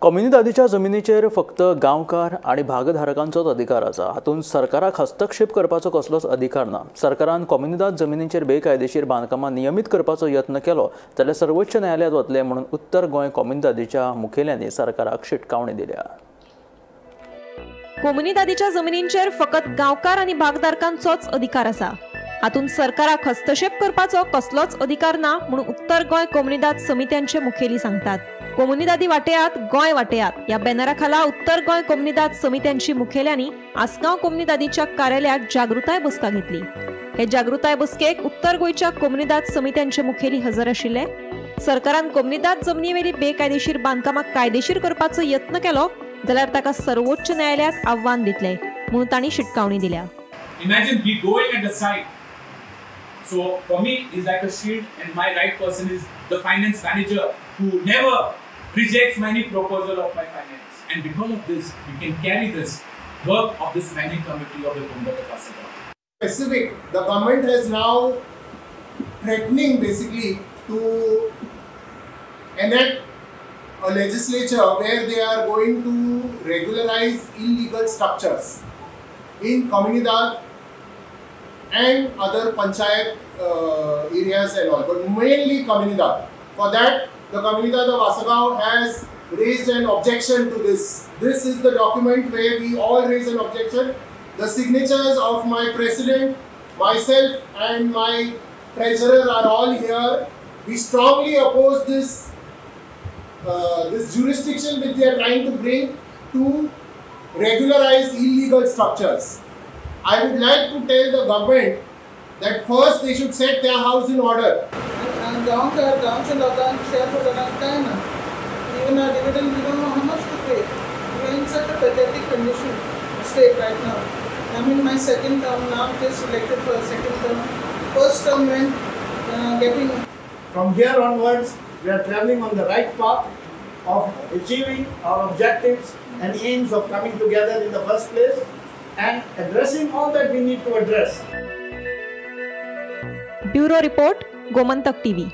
कोमुनिदादीच्या जमिनीचेर फक्त गांवकार आनी भागधारकांचोच अधिकार आसा. हातूंत सरकाराक हस्तक्षेप करपाचो कसलोच अधिकार ना. सरकारान कोमुनिदाद जमिनीचेर बेकायदेशीर बांदकामां नियमीत करपाचो यत्न केलो जाल्यार सर्वोच्च न्यायालयांत वतले म्हणून उत्तर गोंय कोमुनिदादीच्या मुखेल्यांनी सरकाराक शिटकावणी दिल्या. कोमुनिदादीच्या जमिनींचेर फकत गांवकार आनी भागधारकांचोच अधिकार आसा. हातूंत सरकाराक हस्तक्षेप करपाचो कसलोच अधिकार ना म्हणून उत्तर गोंय कोमुनिदाद समित्यांचे मुखेली सांगतात. कोमुनिदादी वाटेयात गोंय वाटेयात ह्या बॅनरा खाला उत्तर गोंय कोमुनिदाद समित्यांची मुखेल्यांनी आसगांव कोमुनिदादीच्या कार्यालयात जागृताय बसका घेतली. हे जागृताय बसकेक उत्तर गोंयच्या कोमुनिदाद समित्यांचे मुखेली हजर आशिल्ले. सरकारान कोमुनिदाद जमनीवेली बेकायदेशीर बांदकामां कायदेशीर करपाचो यत्न केलो जाल्यार ताका सर्वोच्च न्यायालयात आव्हान दितले म्हणून तांणी शिटकावणी दिल्या. Imagine we going at the side. So for me, it's like a shield, and my right person is the finance manager who never rejects any proposal of my finance. And because of this, we can carry this work of this managing committee of the Comunidade of Assagao. Specific, the government has now threatening basically to enact a legislature where they are going to regularize illegal structures in Comunidade and other panchayat areas and all, but mainly Comunidade. For that, the Comunidade of Assagao has raised an objection to this. This is the document where we all raise an objection. The signatures of my president, myself and my treasurer are all here. We strongly oppose this, this jurisdiction which they are trying to bring to regularize illegal structures. I would like to tell the government that first they should set their house in order. गांवकार गांवच्या लोकांक share होल्डरांक काय ना, even our dividend we don't know how much to pay. We are in such a pathetic condition state right now. I'm in my second term now, just elected for a second term. First term went getting. From here onwards, we are traveling on the right path of achieving our objectives and aims of coming together in the first place and addressing all that we need to address. Bureau Report, Gomantak TV.